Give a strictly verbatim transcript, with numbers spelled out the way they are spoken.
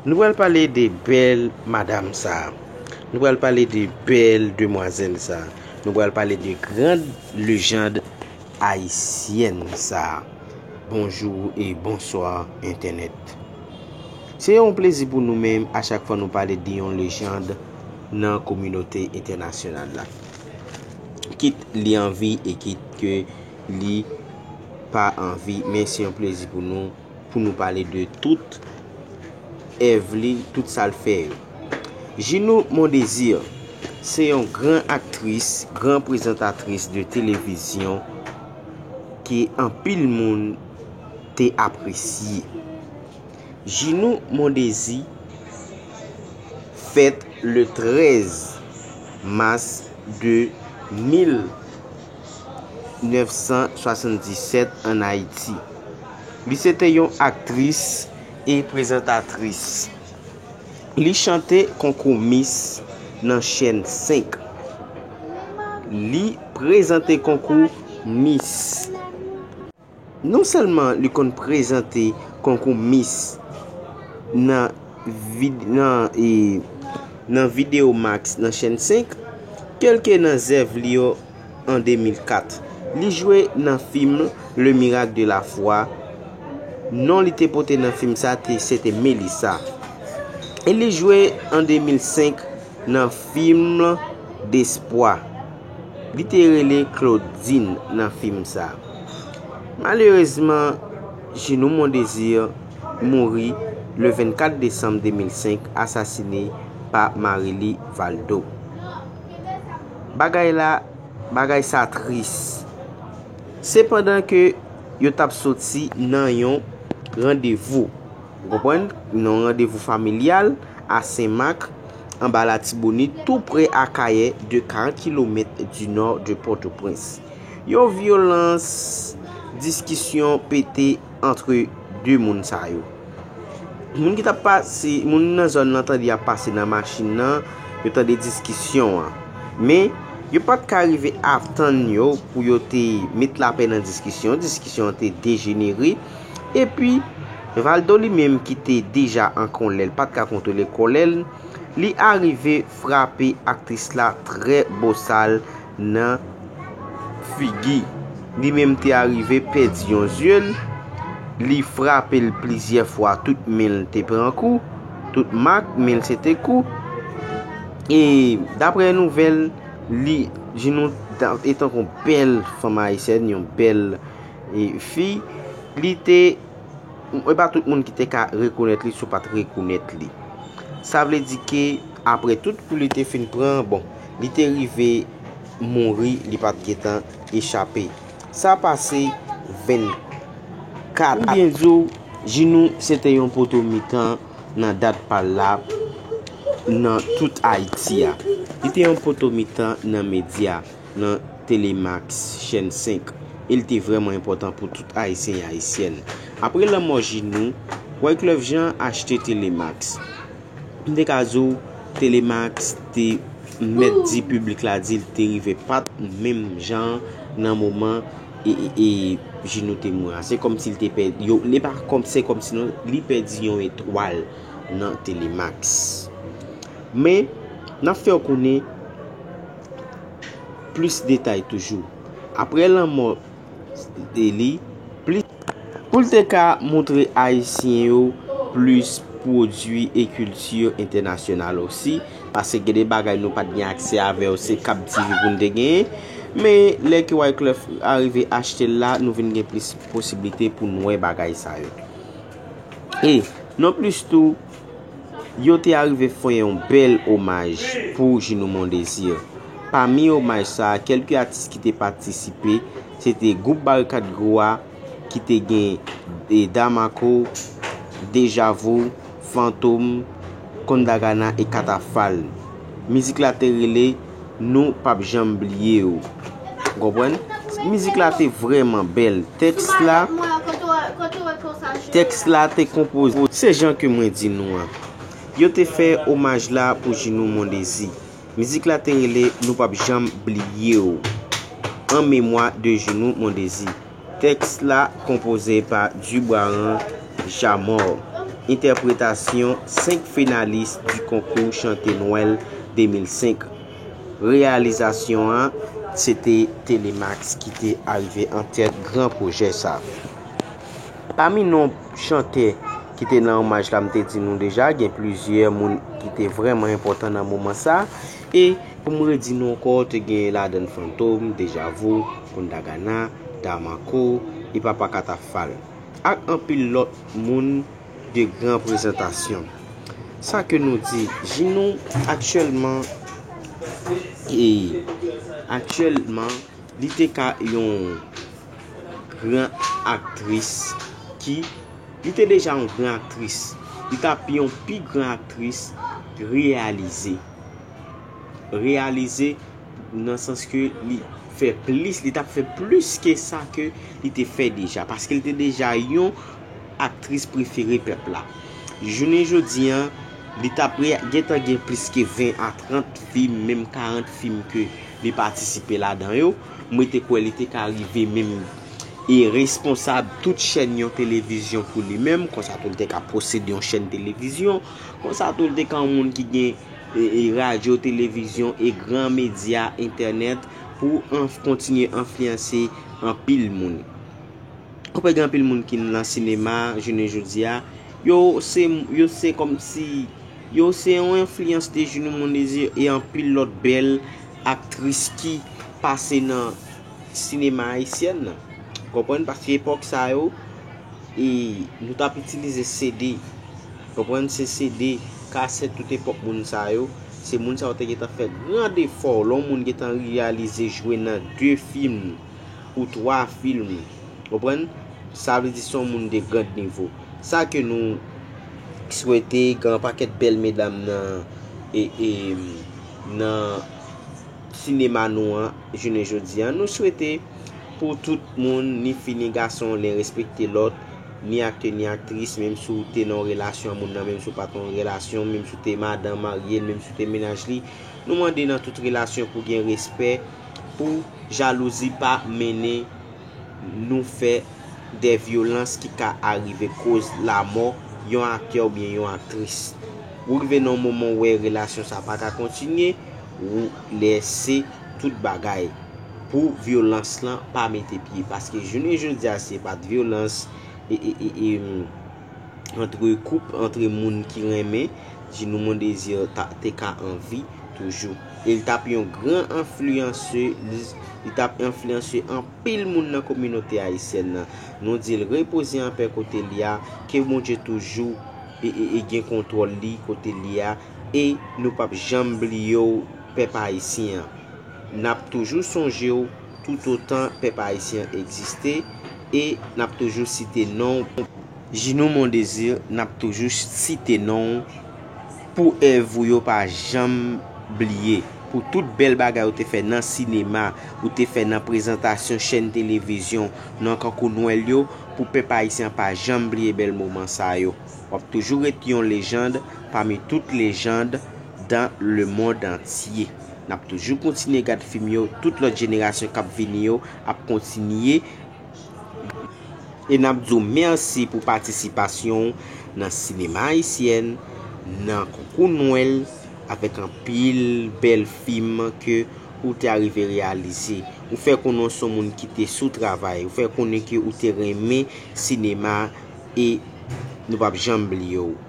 Nou pral pale de bèl madanm sa a. Nou pral pale de bèl demwazèl sa a. Nou pral pale de grand lejand ayisyèn sa a. Bonjou e bonswa, entènèt. Se yon plezi pou nou menm a chak fwa nou pale de yon lejand nan kominote entènasyonal la. Kit li anvi e kit ke li pa anvi, men se yon plezi pou nou, pou nou pale de tout èv li, tout sa l fè yo. Ginou Mondésir se yon gran aktris, gran prezantatris de televizyon ke anpil moun te apresye. Ginou Mondésir fèt le trèz mas de mil nèf san swasanndisèt ann Ayiti. Li se te yon aktris e prezantatris. Li chante konkou Miss nan chèn senk. Li prezante konkou Miss. Non sèlman li konn prezante konkou Miss nan vid-, nan, e, nan Video Max nan chèn senk, kèlke nan zèv li yo an de mil kat. Li jwe nan fim Le Miracle de la Foi. Non li te pote nan fim sa te, se te Melissa. E li jwe an de mil senk nan fim D'Espoir. Li te rele Claudine nan fim sa. Malerezman, Ginou Mondésir mouri le vennkat desanm de mil senk, asasine pa mari li Valdo. Bagay la, bagay sa tris. Sepandan ke yo t ap soti nan yon randevou, ou konprann, nan yon randevou familyal a Senmak, anba Latibonit, tou pre a Kayè, de karant kilomèt di nò de Pòtoprens. Yon vyolans, diskisyon pete antre de moun sa yo. Moun ki t ap pase, moun nan zòn nan tande y ap pase nan machin nan, yo tande diskisyon an. Men, yo pa t ka rive atann yo pou yo te met lapè nan diskisyon. Diskisyon an te dejenere. Epi, Valdo li menm ki te deja an kòlè, l pa t ka kontwole kòlè l, li arive frape aktris la trè bosal nan figi. Li menm te arive pèdi yon zye l, li frape l plizyè fwa, tout men l te pran kou, tout mak men l se te kou. E daprè nouvèl, li, Ginou ta-, etan yon bèl fanm ayisyèn, yon bèl, e, fi, li te, e pa tout moun ki te ka rekonèt li si w pa t rekonèt li. Sa vle di ke apre tout kou li te fin pran, bon, li te rive mouri, li pa t gentan echape. Sa pase vennkat. Byen di w, Ginou se te yon poto mitan nan dat pa l la nan tout Ayiti a. Li te yon poto mitan nan medya, nan Telemax, chèn senk, e l te vrèman enpòtan pou tout Ayisyen e Ayisyèn. Apre lanmò Ginou, Wyclef Jean achte Telemax. M te ka di w, Telemax te mèt di piblik la, di l te rive pa t menm jan nan moman e, e, e Ginou te mouri a. Se kòmsi l te pèdi, yo, li pa kòm, se kòmsi non, li pèdi yon etwal nan Telemax. Men, n ap fè w konnen plis detay toujou. Apre lanmò de li, plis, pou l te ka montre Ayisyen yo plis pwodui e kilti entènasyonal osi, paske gen de bagay nou pa t gen aksè avè yo, se Kab T V pou n te genyen. Men, lè ke Wyclef arive achte l la, nou vin gen plis posiblite pou n wè bagay sa yo. E, nonplis tou, yo te arive fè yon bèl omaj pou Ginou Mondésir. Pami omaj sa a, kèlke atis ki te patisipe, se te gwoup Barikad Gwo a, ki te gen, e, Damako, Deja Vu, Fantom, Kondagana e Katafal. Mizik la te rele Nou p ap janm bliye w. Ou konprann? Mizik la te vrèman bèl. Tèks la, tèks la te konpoze. Se jan ke mwen di nou an. Yo te fè omaj la pou Ginou Mondésir. Mizik la te rele Nou p ap janm bliye w. An memwa de Ginou Mondésir. Tèks la konpoze pa Dubraran Jamor. entèpretasyon senk finalis di konkou chante Nwèl de mil senk. Reyalizasyon an, se te Telemax ki te arive an tèt gran pwojè sa. Pami non chantè ki te nan omaj la, m te di nou deja, gen plizyè moun ki te vrèman enpòtan nan moman sa. E pou m redi nou ankò, te gen ladan Fantom, Deja Vu, Kundagana, Damako, e Papa Katafal, ak anpil lòt moun de gran prezantasyon. Sa ke nou di, Jinou aktyèlman, e aktyèlman, li te ka yon gran aktris ki, li te deja yon gran aktris. Li t ap yon pi gran aktris reyalize. Reyalize nan sans ke li fè plis, li t ap fè plis ke sa ke li te fè deja. Paske li te deja yon aktris prefere pèp la. Jounen jodi an, li t ap re-, gentan gen plis ke ven a trant fim, menm karant fim ke li patisipe ladan yo. Mwen te kwè li te ka rive menm e responsab tout chèn yon televizyon pou li menm, konsa tou li te ka posede yon chèn televizyon, konsa tou li te ka yon moun ki gen e, e radyo, televizyon e gran medya entènèt pou anf-, kontinye enfliyanse anpil moun. Ou pa gen anpil moun ki nan sinema jounen jodi a, yo se, yo se kòmsi, yo se yon enfliyans de Junou Mondésir e anpil lòt bèl aktris ki pase nan sinema ayisyen nan. Konprann? Paske epòk sa yo, e nou t ap itilize C D. Konprann? Se C D, kasèt, tout epòk moun sa yo. Se moun sa yo te gentan fè gran efò. Lè yon moun gentan reyalize jwe nan de fim ou twa fim, konprann? Sa vle di se yon moun de grand nivo. Sa ke nou swete, gen yon pakèt bèl medam nan, e, e, nan sinema nou an, jounen jodi an. Nou swete pou tout moun, ni fi ni gason, len respekte lòt, ni aktè ni aktris, menm si w te nan yon relasyon a moun nan, menm si w pa t nan yon relasyon, menm si w te madanm marye l, menm si w te mennaj li, nou mande nan tout relasyon pou gen respè, pou jalouzi pa mennen nou fè de vyolans ki ka arive koz lamò yon aktè oubyen yon aktris. Ou rive nan yon moman ou wè relasyon sa pa ka kontinye, ou lèse tout bagay pou vyolans lan pa mete pye. Paske jounen jodi a, si se pa t vyolans e, e, e, e, antre koup, antre moun ki renmen, Jinou Mondésir ta, te ka anvi toujou. E li t ap yon gran enfliyanse, li, li t ap enfliyanse anpil moun nan kominote ayisyèn nan. Nou di l repoze anpè kote li a, ke Bondye toujou e, e, e gen kontwòl li kote li a, e nou p ap janm bliye w, pèp ayisyen an. N ap toujou sonje w toutotan pèp ayisyen an egziste, e n ap toujou site non w. Jinou Mondésir, n ap toujou site non w pou èv ou yo pa janm bliye, pou tout bèl bagay ou te fè nan sinema, ou te fè nan prezantasyon chèn televizyon, nan kankou Nwèl yo, pou pèp ayisyen an pa janm bliye bèl moman sa yo. W ap toujou ret yon lejand pami tout lejand dans le monde entier. N ap toujou kontinye gad fim yo, tout lòt jenerasyon k ap vini yo ap kontinye. E n ap di w mèsi pou patisipasyon w nan sinema ayisyèn, nan konkou Nwèl, avèk anpil bèl fim ke ou te arive reyalize. Ou fè konnen w se yon moun ki te sou travay, ou fè konnen ke ou te renmen sinema, e nou p ap janm bliye w.